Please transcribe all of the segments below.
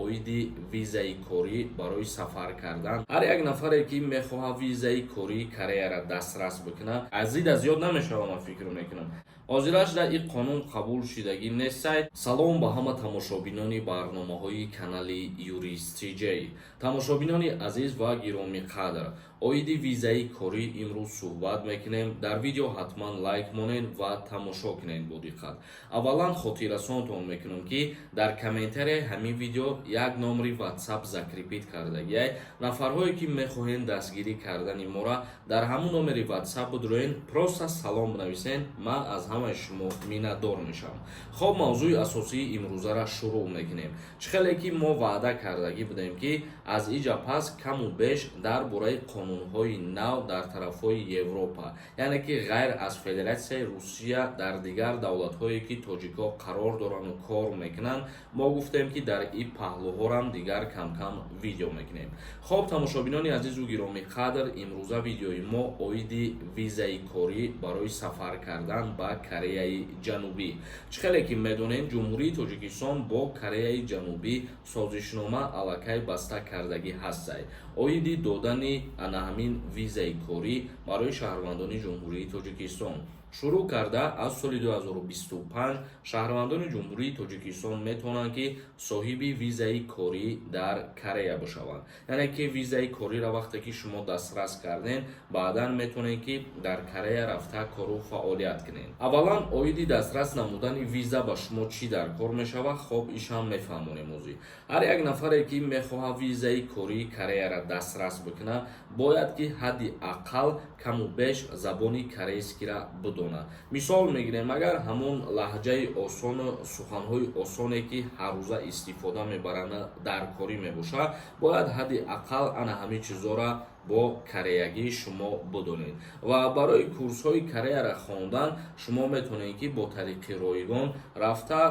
Оиди визаи корӣ барои сафар кардан. Ҳар як нафаре, ки мехоҳад визаи кории Кореяра дастрас бикунад, аз ида зиёд намешавад, ман фикр мекунам. Ҳозираш дар ин қонун қабул шидагӣ нестай. Салом ба ҳама тамошобинони барномаҳои канали Юрист Тиҷей. Тамошобинони азиз ва гиромиқадр, оиди визаи корӣ имрӯз суҳбат мекунем. Дар видео ҳатман лайк монед ва тамошо кунед бо диққат. Аввалан хотиррасонтон мекунам, ки дар комментарияи ҳамин видео як номери Ватсап закрепить кардагиай. Нафарҳое, ки мехоҳед дастгирӣ кардани мора, дар ҳамун номери Ватсап бидроен, просто салом бинависен, ман аз ҳамаи шумо миннатдор мешавам. Хоб, мавзӯи асосии имрӯзара шурӯъ мекунем. Чӣ хеле ки мо ваъда кардагӣ будем, ки аз иҷа пас каму беш дар бораи қонунҳои нав дар тарафҳои Европа, яъне ки ғайр аз Федератсияи Русия дар дигар давлатҳое, ки тоҷикҳо қарор дорану кор мекунанд, мо гуфтем, ки дар ин паҳлӯҳорам дигар камкам видео мекунем. Хоб, тамошобинони азизу гиромиқадр, имрӯза видеои мо оиди визаи корӣ барои сафар кардан ба Кореяи Ҷанубӣ. Чӣ хеле ки медонем, Ҷумҳурии Тоҷикистон бо Кореяи Ҷанубӣ созишнома аллакай баста кардагӣ ҳастай оиди додани ана ҳамин визаи корӣ барои шаҳрвандони Ҷумҳурии Тоҷикистон. Шурӯъ карда аз соли 2025 шаҳрвандони Ҷумҳурии Тоҷикистон метавонанд, ки соҳиби визаи корӣ дар Корея бошаванд. Яъне ки визаи кориро вақте ки шумо дастрас кардем, баъдан метавонед, ки дар Корея рафта кору фаъолият кунед. Аввалан, оиди дастрас намудани виза ба шумо чӣ дар кор мешавад? Хоб, ишам мефаҳмонем озӣ. Ҳар як нафаре, ки мехоҳад визаи кории Кореяро дастрас бикунад, бояд ки ҳадди ақал каму беш забони корейскиро бидонад. Мисол мегирем, агар ҳамон лаҳҷаи осону суханҳои осоне, ки ҳаррӯза истифода мебаранд, дар корӣ мебошад, бояд ҳадди ақал ана ҳамин чизҳоро бо кореягӣ шумо бидонед. Ва барои курсҳои Кореяро хондан шумо метавонед, ки бо тариқи ройгон рафта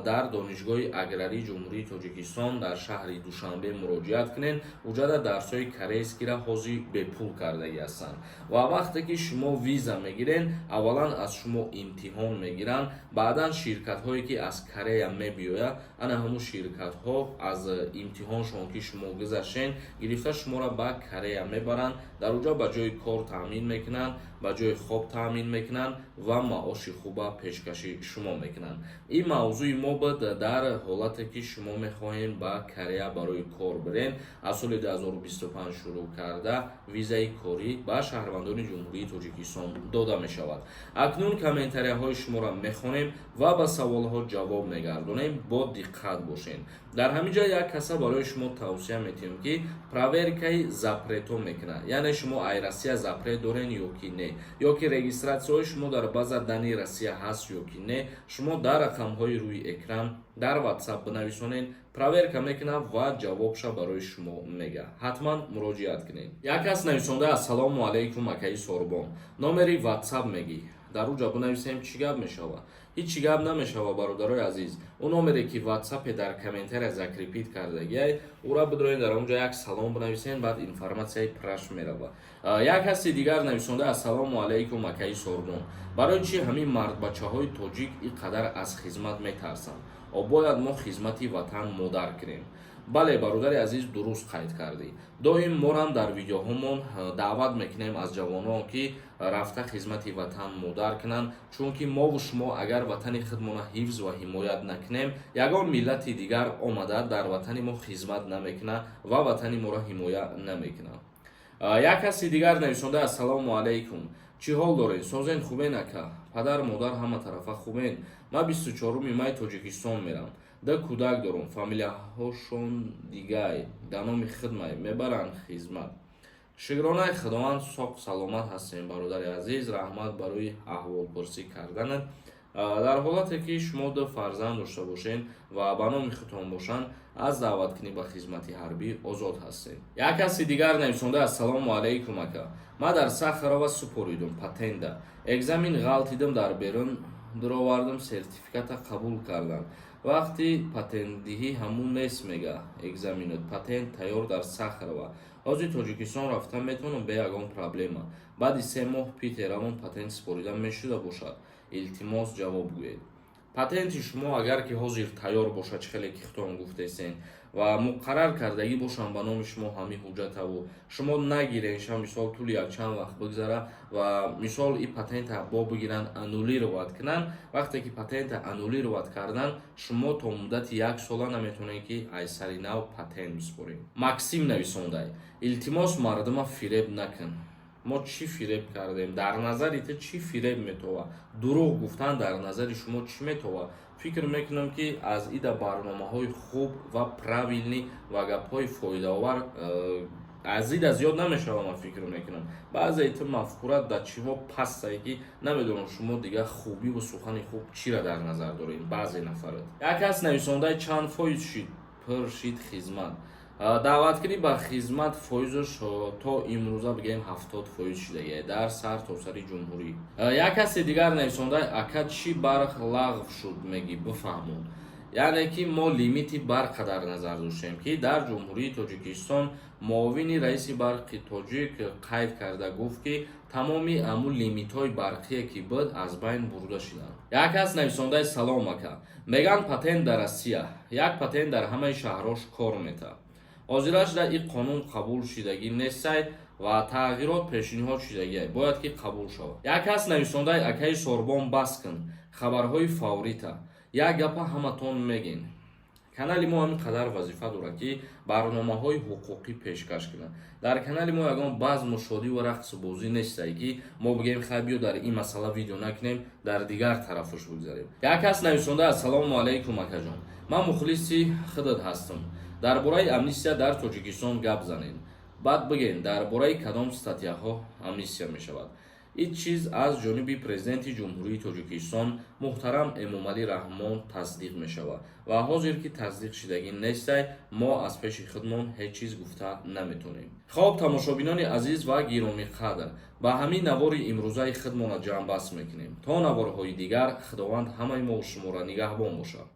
дар Донишгоҳи аграрии Ҷумҳурии Тоҷикистон дар шаҳри Душанбе муроҷиат кунед. Уҷада дарсҳои корейскиро ҳозир бепул кардагӣ ҳастанд. Ва вақте ки шумо виза мегиред, аввалан аз шумо имтиҳон мегиранд, баъдан ширкатҳое, ки аз Корея мебиёяд, ана ҳамун ширкатҳо аз имтиҳоншон, ки шумо гузаштен, гирифта шуморо ба Корея мебаранд, дар уҷа ба ҷои кор таъмин мекунанд, ба ҷои хоб таъмин мекунанд ва маоши хуба пешкаши шумо мекунанд. Ин мавзӯи мо буд дар ҳолате, ки шумо мехоҳем ба Корея барои кор бирен. Аз соли 2025 шурӯъ карда визаи корӣ ба шаҳрвандони Ҷумҳурии Тоҷикистон дода мешавад. Акнун комментарияҳои шуморо мехонем ва ба саволҳо ҷавоб мегардонем. Бо диққат бошед. Дар ҳамин ҷо як каса барои шумо тавсия метиҳем, ки проверкаи запрето мекунад, яъне шумо ай Россия запрет дорен ё ки не, ё ки регистратсияҳои шумо дар база данных Россия ҳаст ё ки не. Шумо дар рақамҳои рӯи экран дар Ватсап бинависонед, проверка мекунад ва ҷавобша барои шумо мега. Ҳатман муроҷиат кунед. Як кас нависонда: «Ассалому алайкум, акаи Сорбон, номери Ватсап мегӣ, дар уҷа бинависем, чӣ гап мешавад?» Ҳеҷ чӣ гап намешавад, бародарои азиз. Ӯ номере, ки Ватсапе дар комментария закрепить кардагиай, ӯра бидроед, дар он ҷо як салом бинависен, баъд информатсияи пурраш меравад. Як каси дигар нависонда: «Ассалому алайкум, акаи Сорбон, барои чӣ ҳамин мардбачаҳои тоҷик ин қадар аз хизмат метарсанд? О бояд мо хизмати ватан модар кунем». Бале, бародари азиз, дуруст қайд кардӣ. Доим морам дар видеоҳомон даъват мекунем аз ҷавонон, ки рафта хизмати ватан модар кунанд, чунки мову шумо агар ватани худмона ҳифз ва ҳимоят накунем, ягон миллати дигар омада дар ватани мо хизмат намекунад ва ватани моро ҳимоя намекунад. Як каси дигар нависонда: «Ассалому алайкум, чӣ ҳол доред? Созен, хубен, ака? Падар, модар ҳама тарафа хубен? Ман 24-уми май Тоҷикистон мерам. Да кӯдак дорум, фамилияҳошон дигай, дар номи хидмай мебаранд хизмат?» Шукронаи Худованд, соқ саломат ҳастем, бародари азиз, раҳмат барои аҳволпурсӣ карданат. Дар ҳолате, ки шумо ду фарзанд дошта бошед ва ба номи худтон бошанд, аз даъваткунӣ ба хизмати ҳарбӣ озод ҳастед. Як каси дигар нависонда: «Ассалому алайкум, ака, ман дар Сахарова супоридум патента, экзамен ғалтидим, дар берун дуровардам, сертификата қабул кардам. Вақти патентдиҳӣ ҳамун нест мега экзаменот, патент тайёр дар Сахарова. Ҳозир Тоҷикистон рафта метавонам бе ягон проблема? Баъди 3 моҳ Питерамон патент супорида мешуда бошад? Илтимос, ҷавоб гӯед». Патенти шумо агар ки ҳозир тайёр бошад, чӣ хеле ки худтон гуфтесен, Ва муқаррар кардагӣ бошанд ба номи шумо ҳамин ҳуҷҷатаву шумо нагиренша, мисол, тӯли якчанд вақт бигзара ва, мисол, и патента бо бигиранд, аннулировать кунанд. Вақте ки патента аннулировать кардан, шумо то муддати як сола наметавонед, ки аз сари нав патент бисупоред. Максим нависондай: «Илтимос, мардума фиреб накун». Мо чӣ фиреб кардем? Дар назари ту чӣ фиреб метова? Дурӯғ гуфтан дар назари шумо чӣ метова? Фикр мекунам, ки аз ида барномаҳои хуб ва правильный ва гапҳои фоидаовар аз ида зиёд намешавам. Ман фикр мекунам, баъзеи ту мафкура дар чиҳо пастае, ки намедонам, шумо дигар хубиву сухани хуб чира дар назар дорем. Баъзе нафарат. Як кас нависондаи: «Чанд фоиз шид, пур шид хизмат?» Даъваткунӣ ба хизмат фоизаш то имрӯза, бигӯем, 70% шидагия дар сар то сари ҷумҳурӣ. Як касе дигар нависондаи: «Ака, чӣ барқ лағв шуд мегӣ, бифаҳмон». Яъне ки мо лимити барқа дар назар доштем, ки дар Ҷумҳурии Тоҷикистон муовини раиси Барқи Тоҷик қайд карда гуфт, ки тамоми аму лимитҳои барқие, ки буд, аз байн бурда шуданд. Як кас нависондаи: «Салом, ака, меган патент дар Россия як патент дар ҳамаи шаҳрҳош кор метавад». Ҳозирашда ин қонун қабул шидагӣ нестай ва тағйирот пешниҳод шидагиай, бояд ки қабул шавад. Як кас нависондаи: «Акаи Сорбон, бас кун хабарҳои фаврита, як гапа ҳаматон мегин». Канали мо ҳамин қадар вазифа дорад, ки барномаҳои ҳуқуқӣ пешкаш кунад. Дар канали мо ягон базму шодӣ ва рақсу бозӣ нестае, ки мо бигӯем: «Хай, биё, дар ин масъала видео накунем, дар дигар тарафаш бигзарем». Як кас нависонда: «Ассалому алайкум, акаҷон, ман мухлиси худат ҳастам. Дар бораи амнистия дар Тоҷикистон гап занед, баъд бигӯен, дар бораи кадом статьяҳо амнистия мешавад. Ин чиз аз ҷониби Президенти Ҷумҳурии Тоҷикистон муҳтарам Эмомалӣ Раҳмон тасдиқ мешавад ва ҳозир ки тасдиқ шидагӣ нестай, мо аз пеши худмон ҳеҷ чиз гуфта наметонем». Хоб, тамошобинони азиз ва гиромиқадр, ба ҳамин навори имрӯзаи худмона ҷамъбаст мекунем. То наворҳои дигар Худованд ҳамаи мо шуморо нигаҳбон бошад.